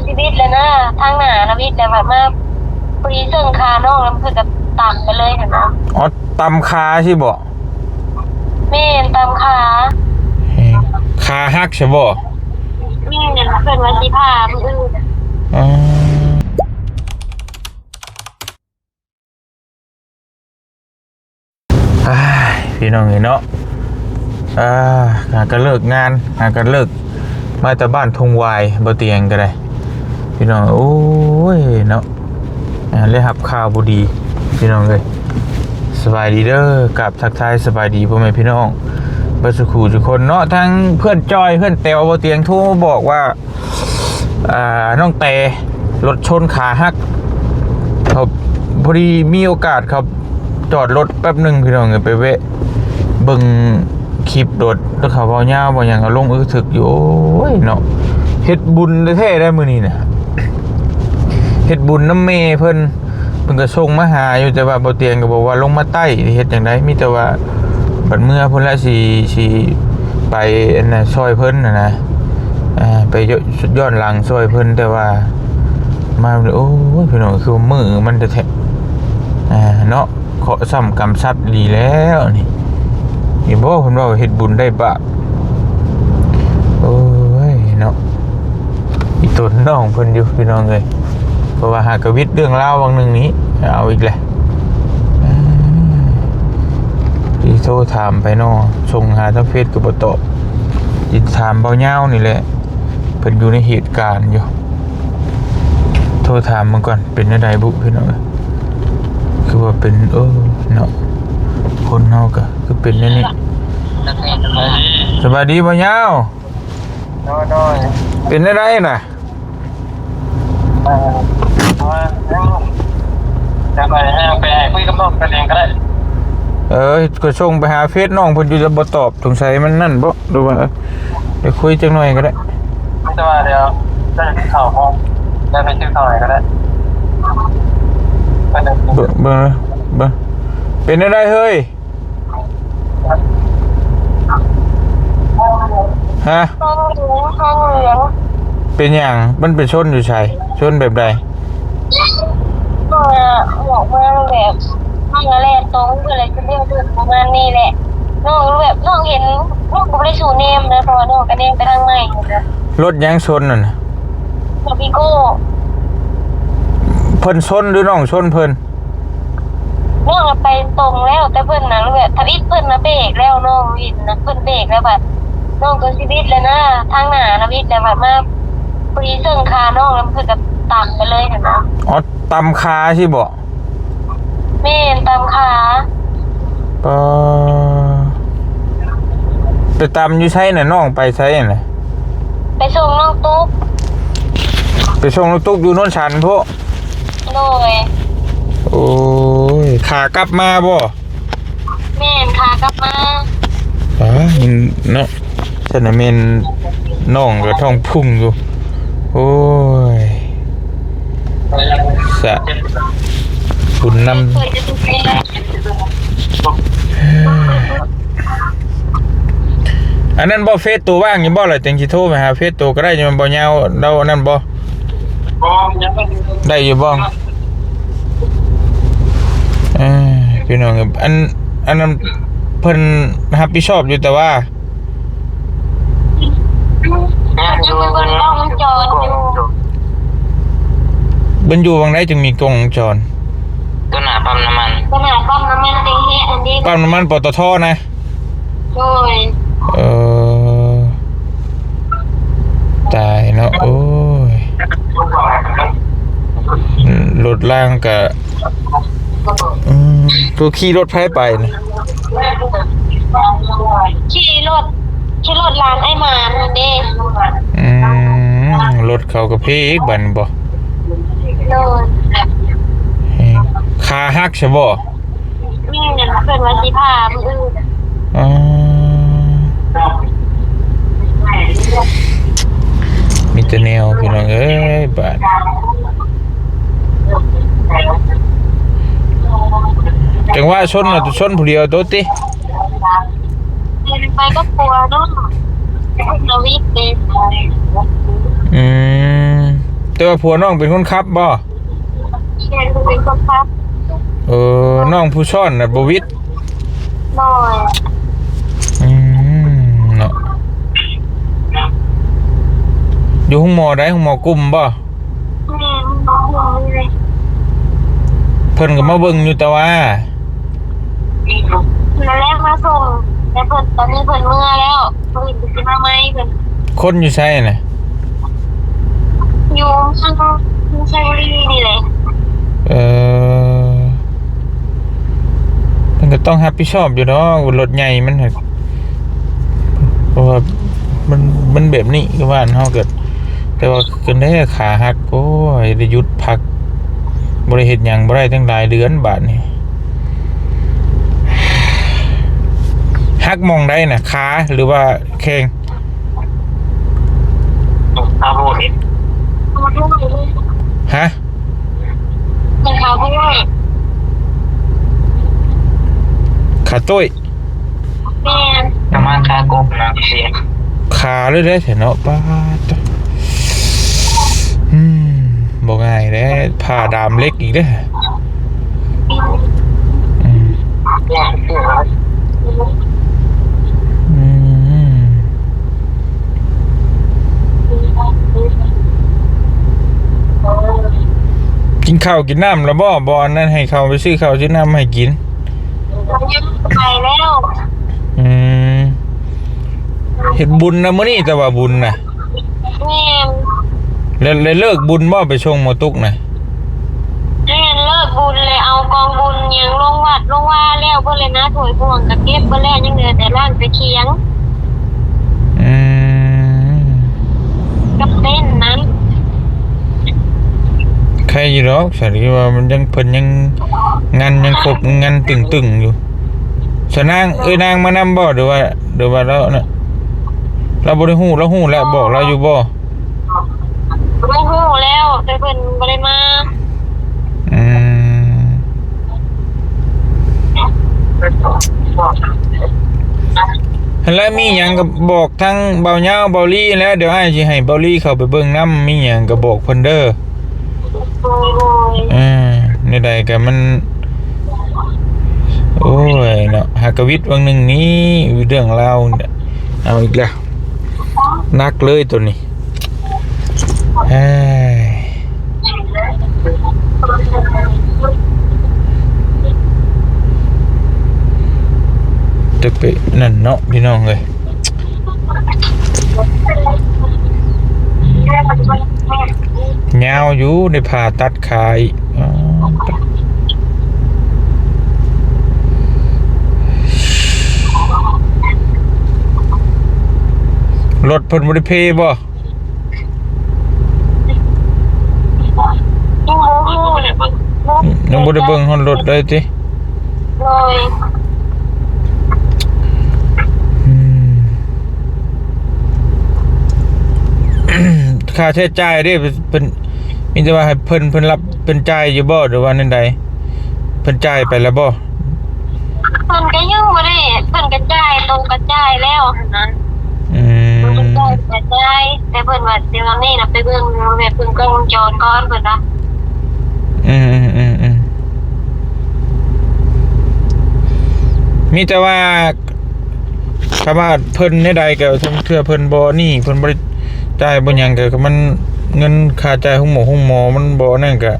ຊິວິດແລ້ວນະ ທາງໜ້ານະວິດແລ້ວ ບັດມາພໍດີເຊິ່ງຂານ້ອງ ແລ້ວເພິ່ນກໍຕຳໄປເລີຍຫັ້ນນະ. ອໍ ຕຳຂາຊີ້ບໍ? ແມ່ນ ຕຳຂາ. ເອີ ຂາຫັກຊີ້ບໍ? ແມ່ນ ເພິ່ນວ່າຊິຜ່າມື້ອື່ນ. ອໍ. ອ້າຍ ພີ່ນ້ອງເອີຍເນາະ ອ່າ ຫາກໍເລີກງານ ຫາກໍເລີກມາແຕ່ບ້ານທົ່ງວາຍ ບໍ່ຕຽງກໍໄດ້ ພີ່ນ້ອງ. ໂອ້ຍເນາະ ອ່າ ໄດ້ຮັບຂ່າວບໍ່ດີ ພີ່ນ້ອງເອີຍ. ສະບາຍດີເດີ ກາບທັກທາຍສະບາຍດີພໍ່ແມ່ພີ່ນ້ອງເບິດສູ່ຄູ່ສູ່ຄົນເນາະ. ທາງເພື່ອນຈອຍ ເພື່ອນແຕວ ບໍ່ຕຽງໂທມາບອກວ່າ ອ່າ ນ້ອງແຕລົດຊົນຂາຫັກ. ເຂົາພໍດີມີໂອກາດ ເຂົາຈອດລົດແປັບໜຶ່ງ ພີ່ນ້ອງເອີຍ ໄປແວະເບິ່ງຄລິບລົດ ແລ້ວເຂົາເວົ້າຍາວເວົ້າຫຍັງ ເອົາລົງອຶກທຶກຢູ່. ໂອ້ຍເນາະ ເຮັດບຸນແທ້ໆ ໄດ໋ມື້ນີ້ນະ ເຮັດບຸນນຳແມ່ເພິ່ນ. ເພິ່ນກໍສົ່ງມາຫາຢູ່ ແຕ່ວ່າບໍ່ຕຽງກໍບອກວ່າລົງມາໃຕ້ ຊິເຮັດຈັ່ງໃດ ມີແຕ່ວ່າບັດເມືອພຸ້ນລະ ຊິ ຊິໄປອັນນ່າ ຊ່ອຍເພິ່ນຫັ້ນນະ ອ່າ ໄປຍ້ອນຫຼັງຊ່ອຍເພິ່ນ. ແຕ່ວ່າມາ ໂອ້ຍ ພີ່ນ້ອງ ຄືວ່າມື້ມັນແທ້ໆ ອ່າ ເນາະ ເຄາະຊ້ຳກຳສັດອີ່ຫຼີແລ້ວນີ້ ນີ້ບໍ່ ເພິ່ນເວົ້າເຮັດບຸນໄດ້ບາບ. ໂອ້ຍເນາະ ອີຕົນນ້ອງເພິ່ນຢູ່ ພີ່ນ້ອງເອີຍ. ເພາະວ່າຫາກະວິດເລື່ອງລາວຫວ່າງໜຶ່ງນີ້ ເອົາອີກແຫຼະ. ຊິໂທຖາມໄປເນາະ ສົ່ງຫາທາງເຟສກໍບໍ່ຕອບ. ຊິຖາມເບົາຍາວນີ້ແຫຼະ ເພິ່ນຢູ່ໃນເຫດການຢູ່. ໂທຖາມເບິ່ງກ່ອນ ເປັນແນວໃດບຸ ພີ່ນ້ອງເອີຍ. ຄືວ່າເປັນ ເອີ ເນາະ ຄົນເຮົາກໍຄືເປັນແນວນີ້. ສະບາຍດີເບົາຍາວ. ໂດຍ ໂດຍ. ເປັນແນວໃດນະ? ເອີ ຈະໄປໃຫ້ ໄປໃຫ້ຄຸຍກັບນ້ອງກັນເອງກໍໄດ້. ເອີ ກໍສົ່ງໄປຫາເຟສນ້ອງເພິ່ນຢູ່ ແຕ່ບໍ່ຕອບ ສົງໄສມັນນັ້ນບໍ ຫຼືວ່າ ເອີ ໄດ້ຄຸຍຈັກໜ້ອຍກໍໄດ້. ມີແຕ່ວ່າດຽວຈະກິນເຂົ້າບໍ່ ແລ້ວໄປຊື້ເຂົ້າໃຫ້ກໍໄດ້. ເບິ່ງ ເບິ່ງ ເບິ່ງ ເປັນແນວໃດເຮີ້ຍ? ຮະ? ເປັນຫຍັງ? ມັນໄປຊົນຢູ່ໃສ? ຊົນແບບໃດ? ກໍອອກມາແບບ ມັນກໍແລ່ນຕົງໄປເລີຍ ຄືເລື່ອງປະມານນີ້ແຫຼະ. ນ້ອງແບບ ນ້ອງເຫັນ ນ້ອງກໍບໍ່ໄດ້ຊູແນມນະ ເພາະວ່ານ້ອງກໍແນມໄປທາງໃໝ່ນະ. ລົດຫຍັງຊົນນັ້ນນະ? ລົດວີໂກ້. ເພິ່ນຊົນ ຫຼື ນ້ອງຊົນເພິ່ນ? ນ້ອງໄປຕົງແລ້ວ ແຕ່ເພິ່ນນະ ແບບທຳອິດເພິ່ນນະເບກແລ້ວ ນ້ອງວິນນະ ເພິ່ນເບກແລ້ວ ບັດນ້ອງກໍຊິວິດແລ້ວນະ ທາງໜ້ານະວິດແລ້ວ ບັດມາພໍດີເຊິ່ງຂານ້ອງ ແລ້ວເພິ່ນກໍຕຳໄປເລີຍຫັ້ນນະ. ອໍ ຕຳຂາຊີ້ບໍ? ແມ່ນ ຕຳຂາ. ປາ ໄປຕຳຢູ່ໃສນະ? ນ້ອງໄປໃສນະ? ໄປສົ່ງນ້ອງຕຸກ. ໄປສົ່ງນ້ອງຕຸກຢູ່ໂນນສັນພຸ້ນ? ໂດຍ. ໂອ້ຍ ຂາກັບມາບໍ່? ແມ່ນ ຂາກັບມາ. ປາ ເນາະ ຊັ້ນນະແມ່ນນ້ອງກໍທ້ອງພຸ່ງຢູ່. ໂອ້ຍ ສະບຸນນຳ. ອັນນັ້ນບໍ່ ເຟສໂຕວ່າງຢູ່ບໍ່ລະ? ຈັ່ງຊິໂທໄປຫາເຟສໂຕກໍໄດ້ ຍັງບໍ່ຍາວ ລາວອັນນັ້ນບໍ່? ບໍ່ ຍັງບໍ່ໄດ້ຢູ່ບໍ່? ເອີ ພີ່ນ້ອງ ອັນ ອັນນັ້ນເພິ່ນຮັບຜິດຊອບຢູ່ ແຕ່ວ່າ ຍັງບໍ່ເບິ່ງກ້ອງວົງຈອນຢູ່. ມັນຢູ່ຫວ່າງໃດຈຶ່ງມີກ້ອງວົງຈອນ? ຕົວໜ້າປ້ຳນ້ຳມັນ ຕົວໜ້າປ້ຳນ້ຳມັນເຕັງເຮອັນນີ້ ປ້ຳນ້ຳມັນ ປຕທ ນະ? ໂດຍ. ເອີ ຕາຍເນາະ ໂອ້ຍ ລົດລາງກະ ອືມ ໂຕຂີ່ລົດໃຜໄປນີ້? ຂີ່ລົດ ຂີ່ລົດຫຼານອ້າຍໝານຫັ້ນເດ້. ອືມ ລົດເຂົາກະເພອີກບັດນີ້ບໍ? ໂດຍ. ເອີ ຂາຫັກຊະບໍ? ແມ່ນ ເພິ່ນວ່າຊິຜ່າມື້ອື່ນ. ອໍ ມີແຕ່ແນວ ພີ່ນ້ອງເອີຍ ບາດ ຈັງຫວະຊົນນະ ຊົນຜູ້ດຽວໂຕຕິ? ໄປກັບຜົວເນາະ ທະວີບເດ. ອືມ ແຕ່ວ່າຜົວນ້ອງເປັນຄົນຂັບບໍ່? ແມ່ນ ເພິ່ນເປັນຄົນຂັບ. ເອີ ນ້ອງຜູ້ຊ້ອນນະບໍ່ຫວິດ? ໂດຍ. ອືມ ເນາະ ຢູ່ໂຮງໝໍໃດ? ໂຮງໝໍກຸ່ມບໍ່? ແມ່ນ ໂຮງໝໍກຸ່ມນີ້ແຫຼະ. ເພິ່ນກໍມາເບິ່ງຢູ່ຕະຫວ່າ. ນັ້ນແຫຼະ ມາສົ່ງ ແຕ່ເພິ່ນ ຕອນນີ້ເພິ່ນເມືອແລ້ວ ມື້ອື່ນເພິ່ນຊິມາໃໝ່ເພິ່ນ. ຄົນຢູ່ໃສນະ? ຢູ່ເມືອງໄຊບູລີນີ້ແຫຼະ. ເອີ ເພິ່ນກໍຕ້ອງຮັບຜິດຊອບຢູ່ດອກ ລົດໃຫຍ່ມັນ ເພາະວ່າມັນ ມັນແບບນີ້ ຄືບ້ານເຮົາກໍ ແຕ່ວ່າຄັນໄດ້ຂາຫັກ ໂອ້ຍ ໄດ້ຢຸດພັກ ບໍ່ໄດ້ເຮັດຫຍັງບໍ່ໄດ້ຕັ້ງຫຼາຍເດືອນບາດນີ້. ຫັກໝ່ອງໃດນະ? ຂາ ຫຼືວ່າແຂ້ງ? ຂາໂພດ. ຮະ? ຂາໂພດ. ຂາໂຕ້ຍ. ແມ່ນ ປະມານຂາກົບນະ ຂາເລີຍເດ້ເນາະ. ປາດ ອືມ ບໍ່ງ່າຍເດ້ ຜ່າດາມເຫຼັກອີກເດ້. ອືມ ອືມ ກິນເຂົ້າກິນນ້ຳແລ້ວບໍ່? ບໍ່ ອັນນັ້ນໃຫ້ເຂົາໄປຊື້ເຂົ້າຊື້ນ້ຳມາໃຫ້ກິນ. ໄປແລ້ວ. ອືມ ເຮັດບຸນນະມື້ນີ້ ແຕ່ວ່າບຸນນະ. ແມ່ນ. ແລ້ວ ແລ້ວເລີກບຸນບໍ່ ໄປສົ່ງໝໍຕຸກນະ? ແມ່ນ ເລີກບຸນແລ້ວ ເອົາກອງບຸນຫຍັງລົງວັດລົງວາແລ້ວເບິດແລ້ວນະ ຖ້ວຍບ່ວງກໍເກັບເບິດແລ້ວ ຍັງເຫຼືອແຕ່ລ້າງແຕ່ຄຽງ. ອືມ ກັບເຕັນນັ້ນ. ໄຄຢູ່ດອກ ສາລີວ່າມັນຍັງ ເພິ່ນຍັງງັນຍັງຄົບງັນຕຶງໆຢູ່. ສະນາງ ເອີຍນາງມານຳບໍ່ ຫຼືວ່າ ຫຼືວ່າລາວນະ ລາວບໍ່ໄດ້ຮູ້ ລາວຮູ້ແລ້ວ ບອກລາວຢູ່ບໍ່? ຮູ້ແລ້ວ ແຕ່ເພິ່ນບໍ່ໄດ້ມາ. ອືມ ຫັ້ນແຫຼະ ມີຫຍັງກໍບອກທາງບ່າວຍາວ ບ່າວລີແຫຼະ ດຽວອ້າຍຊິໃຫ້ບ່າວລີເຂົ້າໄປເບິ່ງນຳ ມີຫຍັງກໍບອກເພິ່ນເດີ. ໂດຍ ໂດຍ. ເອີ ແນວໃດກໍມັນ ໂອ້ຍເນາະ ຫາກະວິດຫວ່າງໜຶ່ງນີ້ ເລື່ອງລາວ ເອົາອີກແລ້ວ ໜັກເລີຍໂຕນີ້. ເອີຍ ຈະໄປນັ້ນເນາະ ພີ່ນ້ອງເອີຍ. ຍາວຢູ່ ໄດ້ຜ່າຕັດຂາອີກ. ລົດເພິ່ນບໍ່ໄດ້ເພບໍ່? ຍັງບໍ່ຮູ້ ຍັງບໍ່ໄດ້ເບິ່ງຮອດລົດເລີຍຕິ? ໂດຍ. ອືມ ຄ່າໃຊ້ຈ່າຍເດ້ ເພິ່ນ ມີແຕ່ວ່າໃຫ້ເພິ່ນ ເພິ່ນຮັບ ເພິ່ນຈ່າຍຢູ່ບໍ່ ຫຼືວ່າແນວໃດ? ເພິ່ນຈ່າຍໄປແລ້ວບໍ່? ເພິ່ນກໍຍັງບໍ່ໄດ້ ເພິ່ນກໍຈ່າຍ ໂຕກໍຈ່າຍແລ້ວຫັ້ນນະ. ອືມ ເພິ່ນຈ່າຍກໍຈ່າຍ ແຕ່ເພິ່ນວ່າ ດຽວນີ້ນະ ໄປເບິ່ງແບບເບິ່ງກ້ອງວົງຈອນກ່ອນ ເພິ່ນວ່າ. ອືມໆໆ ມີແຕ່ວ່າ ຖ້າວ່າເພິ່ນແນວໃດກໍ ເທື່ອເພິ່ນບໍ່ນີ້ ເພິ່ນບໍ່ໄດ້ຈ່າຍບໍ່ຫຍັງ ກໍມັນເງິນຄ່າຈ່າຍໂຮງໝໍ ໂຮງໝໍມັນບໍ່ນັ້ນ ກໍ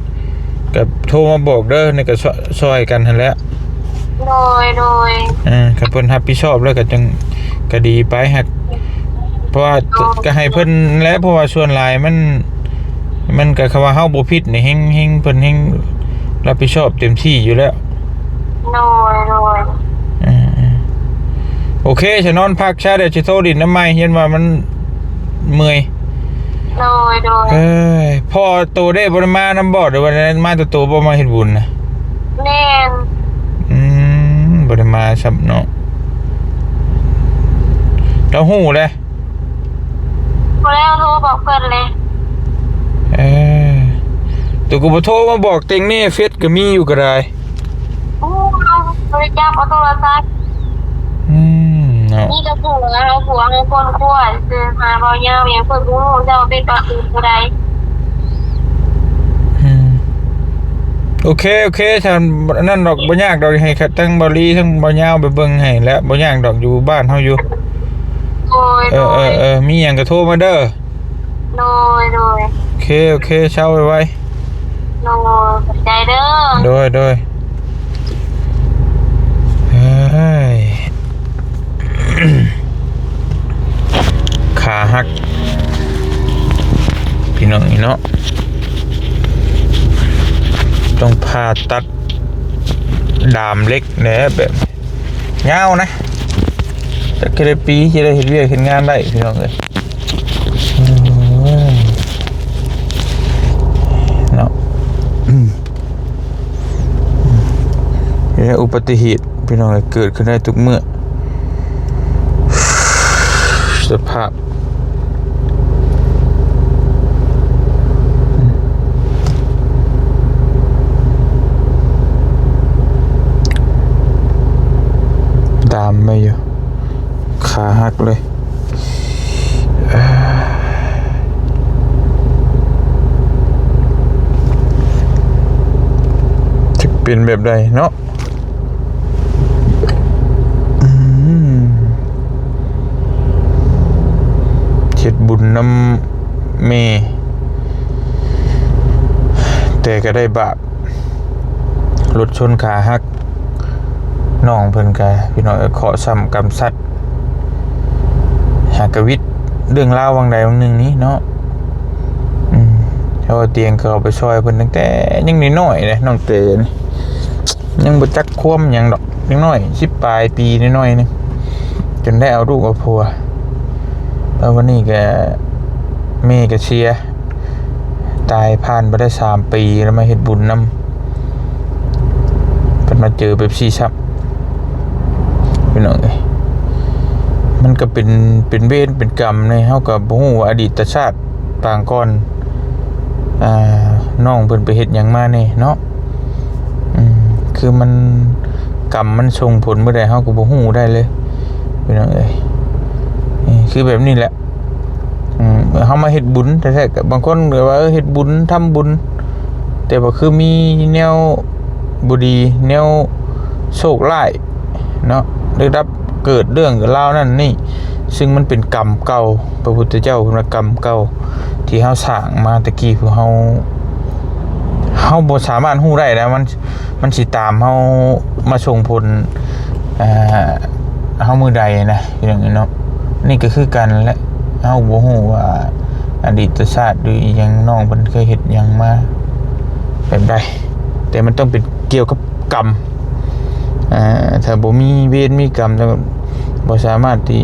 ກໍໂທມາບອກເດີ ນີ້ກໍຊ່ອຍ ຊ່ອຍກັນຫັ້ນແຫຼະ. ໂດຍ ໂດຍ. ເອີ ຄັນເພິ່ນຮັບຜິດຊອບແລ້ວກໍຈັ່ງ ກໍດີໄປ ຫາກ ເພາະວ່າ ໂດຍ ກໍໃຫ້ເພິ່ນແຫຼະ ເພາະວ່າສ່ວນຫຼາຍມັນ ມັນກໍ ຄຳວ່າເຮົາບໍ່ຜິດນີ້ ແຮ່ງ ແຮ່ງ ເພິ່ນແຮ່ງຮັບຜິດຊອບເຕັມທີ່ຢູ່ແລ້ວ. ໂດຍ ໂດຍ. ເອີ ໂອເຄ ຊະ ນອນພັກຊະ ດຽວຊິໂທຫຼິ້ນນຳໃໝ່ ເຫັນວ່າມັນເມື່ອຍ. ໂດຍ ໂດຍ. ເອີຍ ພໍ່ໂຕເດ້ ບໍ່ໄດ້ມານຳບໍ່ ຫຼືວ່າມາແຕ່ໂຕບໍ່ ມາເຮັດບຸນນະ? ແມ່ນ. ອືມ ບໍ່ໄດ້ມາຊ້ຳເນາະ ລາວຮູ້ແຫຼະ. ພໍແລ້ວ ໂທບອກເພິ່ນເລີຍ. ເອີ ໂຕກໍບໍ່ໂທມາບອກເຕັງແດ່ ເຟສກໍມີຢູ່ກໍໄດ້. ໂອ້ ເຮົາບໍ່ໄດ້ຈັບເອົາໂທລະສັບ. ອືມ ເນາະ ມີແຕ່ຜົວເຮົາ ຜົວເຮົາຄົ້ນຄວ້າຊື່ ຫາເວົ້າຍາວຫຍັງ ເພິ່ນບໍ່ຮູ້ເຈົ້າເປັນປາກເປັນຜູ້ໃດ. ໂອເຄ ໂອເຄ ຖ້າອັນນັ້ນດອກ ບໍ່ຍາກດອກ ໃຫ້ທາງເບົາລີ ທາງເບົາຍາວໄປເບິ່ງໃຫ້ແຫຼະ ບໍ່ຍາກດອກ ຢູ່ບ້ານເຮົາຢູ່. ໂດຍ ເອີ ໂດຍ ເອີ ເອີ ມີຫຍັງກໍໂທມາເດີ. ໂດຍ ໂດຍ ໂອເຄ ໂອເຄ ເຊົາໄວໆ. ໂດຍ ຂອບໃຈເດີ. ໂດຍ ໂດຍ ເອີຍ ຂາຫັກ ພີ່ນ້ອງນີ້ເນາະ ຕ້ອງຜ່າຕັດດາມເຫຼັກແດ່ ແບບຍາວນະ ຈັກເທື່ອໃດປີຊິໄດ້ເຮັດວຽກເຮັດງານໄດ້ ພີ່ນ້ອງເອີຍ. ໂອ້ຍ ເນາະ ອືມ ເອີ ອຸບັດຕິເຫດ ພີ່ນ້ອງເອີຍ ເກີດຂຶ້ນໄດ້ທຸກມື້. ສະພາບ ດາມໄວ້ຢູ່ ຂາຫັກເລີຍ. ຈະເປັນແບບໃດເນາະ? ອືມ ເຮັດບຸນນຳແມ່ ແຕ່ກໍໄດ້ບາບ ລົດຊົນຂາຫັກ ນ້ອງເພິ່ນກະ ພີ່ນ້ອງເອີຍ ເຄາະຊ້ຳກຳສັດ ຫາກະວິດເລື່ອງລາວຫວ່າງໃດຫວ່າງໜຶ່ງນີ້ເນາະ. ອືມ ເພາະວ່າຕຽງເຂົາໄປຊ່ອຍເພິ່ນຕັ້ງແຕ່ຍັງນ້ອຍໆເດ້ ນ້ອງເຕນີ້ ຍັງບໍ່ຈັກຄວາມຫຍັງດອກ ເດັກນ້ອຍສິບປາຍປີນ້ອຍໆໜຶ່ງ ຈົນໄດ້ເອົາລູກເອົາຜົວ ແລ້ວວັນນີ້ກະ ແມ່ກະເສຍ ຕາຍຜ່ານໄປໄດ້ສາມປີ ແລ້ວມາເຮັດບຸນນຳ ເພິ່ນມາເຈີແບບຊີ້ຊ້ຳ ພີ່ນ້ອງເອີຍ. ມັນກໍເປັນ ເປັນເວນເປັນກຳໃນ ເຮົາກໍບໍ່ຮູ້ວ່າອະດີດຕະຊາດປາງກ່ອນ ອ່າ ນ້ອງເພິ່ນໄປເຮັດຫຍັງມາແດ່ເນາະ. ອືມ ຄືມັນ ກຳມັນສົ່ງຜົນມື້ໃດ ເຮົາກໍບໍ່ຮູ້ໄດ້ເລີຍ ພີ່ນ້ອງເອີຍ. ນີ້ຄືແບບນີ້ແຫຼະ ອືມ ເຮົາມາເຮັດບຸນແທ້ໆ ກໍບາງຄົນກໍວ່າ ເອີ ເຮັດບຸນທຳບຸນ ແຕ່ວ່າຄືມີແນວບໍ່ດີ ແນວໂຊກຮ້າຍເນາະ ໄດ້ຮັບເກີດເລື່ອງເກີດລາວນັ້ນນີ້ ຊຶ່ງມັນເປັນກຳເກົ່າ ພະພຸດທະເຈົ້າເພິ່ນວ່າກຳເກົ່າ ທີ່ເຮົາສ້າງມາແຕ່ກີ້ ພວກເຮົາ ເຮົາບໍ່ສາມາດຮູ້ໄດ້ນະ ມັນ ມັນຊິຕາມເຮົາມາສົ່ງຜົນ ອ່າ ເຮົາມື້ໃດນະ ພີ່ນ້ອງເນາະ. ນີ້ກໍຄືກັນແຫຼະ ເຮົາບໍ່ຮູ້ວ່າອະດີດຕະຊາດ ຫຼື ອີ່ຫຍັງ ນ້ອງເພິ່ນເຄີຍເຮັດຫຍັງມາແບບໃດ ແຕ່ມັນຕ້ອງເປັນກ່ຽວກັບກຳ ອ່າ ຖ້າບໍ່ມີເວນມີກຳ ແລ້ວບໍ່ສາມາດທີ່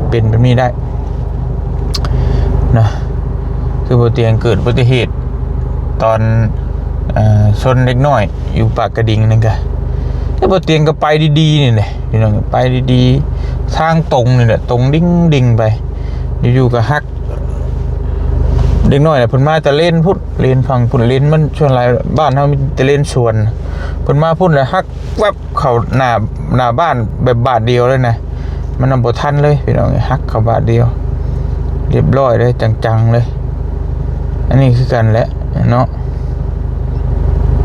ເປັນແບບນີ້ໄດ້ເນາະ. ຄືບໍ່ຕຽງເກີດອຸບັດຕິເຫດຕອນ ເອີ ຊົນເດັກນ້ອຍຢູ່ປາກກະດິງນັ້ນກະ ແຕ່ບໍ່ຕຽງກໍໄປດີໆນີ້ແຫຼະ ພີ່ນ້ອງ ໄປດີໆ ທາງຕົງນີ້ແຫຼະ ຕົງດິ່ງໆໄປ ຢູ່ໆກໍຫັກ ເດັກນ້ອຍນະ ເພິ່ນມາແຕ່ເລນພຸ້ນ ເລນຝັ່ງພຸ້ນ ເລນມັນສ່ວນຫຼາຍ ບ້ານເຮົາມີແຕ່ເລນສວນ ເພິ່ນມາພຸ້ນແລ້ວຫັກແວັບເຂົ້າໜ້າ ໜ້າບ້ານແບບບາດດຽວເລີຍນະ ມັນນຳບໍ່ທັນເລີຍ ພີ່ນ້ອງເອີຍ ຫັກເຂົ້າບາດດຽວ ລຽບຮ້ອຍເລີຍ ຈັງໆເລີຍ. ອັນນີ້ຄືກັນແຫຼະເນາະ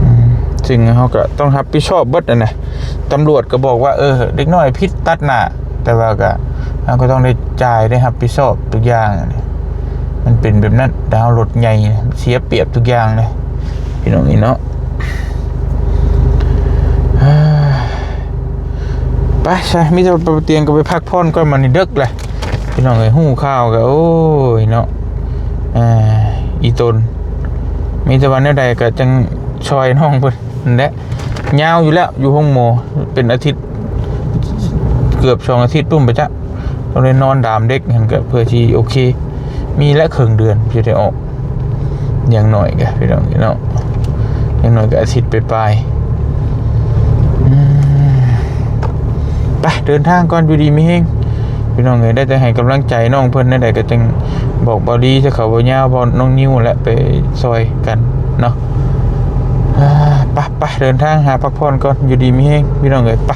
ອືມ ຊຶ່ງເຮົາກໍຕ້ອງຮັບຜິດຊອບເບິດຫັ້ນນະ. ຕຳຫຼວດກໍບອກວ່າ ເອີ ເດັກນ້ອຍຜິດຕັດໜ້າ ແຕ່ວ່າກໍ ເຮົາກໍຕ້ອງໄດ້ຈ່າຍ ໄດ້ຮັບຜິດຊອບທຸກຢ່າງ ມັນເປັນແບບນັ້ນ. ແຕ່ເຮົາລົດໃຫຍ່ ເສຍປຽບທຸກຢ່າງເລີຍ ພີ່ນ້ອງເອີຍເນາະ. ໄປຊະ ມີແຕ່ວ່າບໍ່ຕຽງກໍໄປພັກຜ່ອນກ່ອນ ມານີ້ເດິກແຫຼະ ພີ່ນ້ອງເອີຍ. ຮູ້ຂ່າວກໍ ໂອ້ຍເນາະ ອ່າ ອີ່ຕົນ ມີແຕ່ວ່າແນວໃດກໍຈັ່ງຊ່ອຍນ້ອງເພິ່ນນັ້ນແຫຼະ. ຍາວຢູ່ແລ້ວ ຢູ່ໂຮງໝໍເປັນອາທິດ ເກືອບສອງອາທິດພຸ້ນປະຈັກ ຕ້ອງໄດ້ນອນດາມເດັກຫັ້ນ ກໍເພື່ອຊິໂອເຄ ມີແຫຼະເຄິ່ງເດືອນ ຊິໄດ້ອອກ ຢ່າງໜ້ອຍກໍ ພີ່ນ້ອງເນາະ ຢ່າງໜ້ອຍກໍອາທິດປາຍໆ. ອືມ ໄປ ເດີນທາງກ່ອນ ຢູ່ດີມີແຮງ ພີ່ນ້ອງເອີຍ. ໄດ້ແຕ່ໃຫ້ກຳລັງໃຈນ້ອງເພິ່ນ ແນວໃດກໍຈັ່ງບອກເບົາດີ ຈະເຂົ້າເບົາຍາວ ເບົານ້ອງນິວແຫຼະ ໄປຊ່ອຍກັນເນາະ. ອ່າ ໄປ ໄປ ເດີນທາງຫາພັກຜ່ອນກ່ອນ ຢູ່ດີມີແຮງ ພີ່ນ້ອງເອີຍ ໄປ.